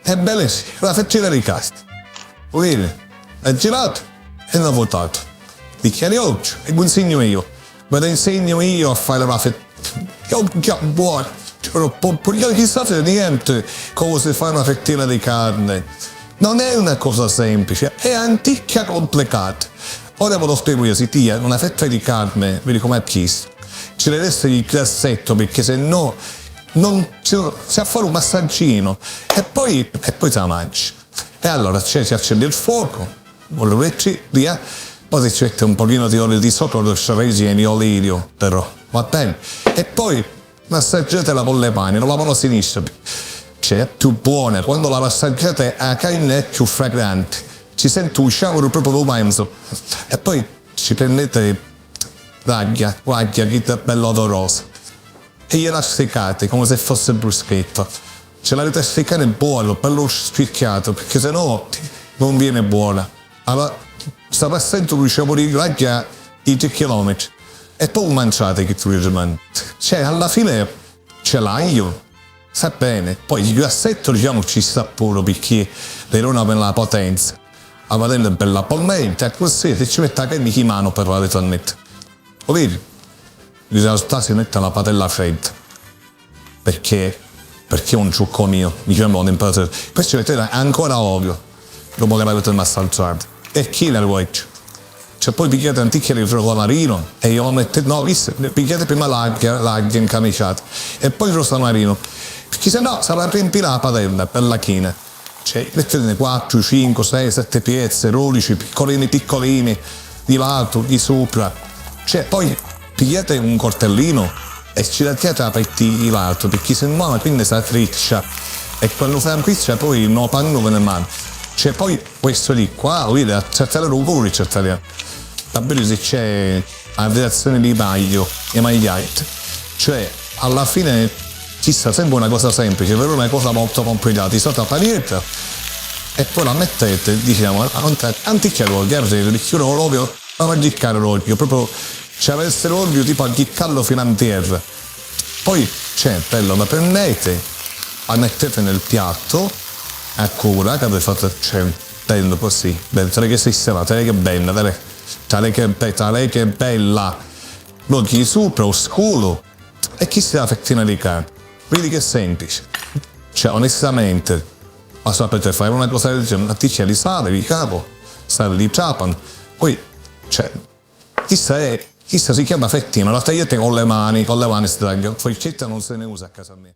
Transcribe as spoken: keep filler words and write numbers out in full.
E bene sì, una fettina di carne. Vedi? È girato e non votato. Bicchieri oggi, e vi insegno io. Ve lo insegno io a fare una fettina. Io già buono. Ci vuole un po', io chissà se niente, come si fa una fettina di carne. Non è una cosa semplice, è anticchia complicata. Ora ve lo spiego io, si tia una fetta di carne, vedi com'è più. Ci deve essere il grassetto, perché se no non ci, si a fare un massaggino. E poi, e poi se la mangi. E allora cioè, si accende il fuoco, vuole mettere via, poi si ci mette un pochino di olio di sopra, lo strareggieni olio, però, va bene? E poi massaggiatela con le mani, con la mano sinistra, cioè è più buona, quando la massaggiate la carne è più fragrante, ci sento un sciamuro proprio romanzo. E poi ci prendete l'aglia, l'aglia che è bella odorosa, e gliela assicate come se fosse bruschetta. Ce l'avete a sticcare buono, bello spicchiato, perché se no non viene buona. Allora, sta passando un sciamuro di l'aglia di tre chilometri e poi mangiate che tu rimane. Cioè, alla fine c'è l'aglio, sta bene, poi il grassetto, diciamo, ci sta pure perché le dona per la potenza, la padella è bella bollente, e così se ci mette la carne di mano per la ritornetta. Lo vedi? In realtà si mette la padella fredda, perché, perché è un trucco mio, diciamo, un imperatore. Questo vedete è ancora olio, dopo che l'avete massaggiato. E chi la vuoi? Cioè, poi pigliate un bicchiere di rosamarino e io lo metto, no, visto, pigliate prima l'agghia, l'agghia incamiciata e poi il rosamarino, perché se no sarà riempita la padella per la china. Cioè, mettete quattro, cinque, sei, sette pezzi, dodici, piccolini, piccolini, di l'alto, di sopra. Cioè, poi pigliate un coltellino e ci tagliate la parte di l'alto, perché se no la pinna si triccia. E quando si triccia poi non panno ve ne mano. Cioè, poi questo di qua, vedi, a cercare lo cuore, cercare. Davvero se c'è la reazione di maglio e magliette. Cioè, alla fine ci sta sempre una cosa semplice, però una cosa molto complicata. Ti sotto la panietta e poi la mettete, diciamo, anticchia l'olio, perché l'olio, ma mangiare l'olio, proprio ci avesse l'olio tipo a giccarlo fino a terra. Poi c'è, bello, la prendete, la mettete nel piatto, a cura, che avete fatto, cioè, bello così, bello, tale che sistemata, tale che bella, tale, tale che, be- tale che bella. Lo tiri sopra, lo scolo, e chi si la fettina di carne. Vedi che semplice. Cioè, onestamente, ma sapete fare una cosa del genere, una ticchia di sale, di capo, sale di trapano, poi, cioè, questa è, questa si chiama fettina, la tagliate con le mani, con le mani si taglia, forchetta non se ne usa a casa mia.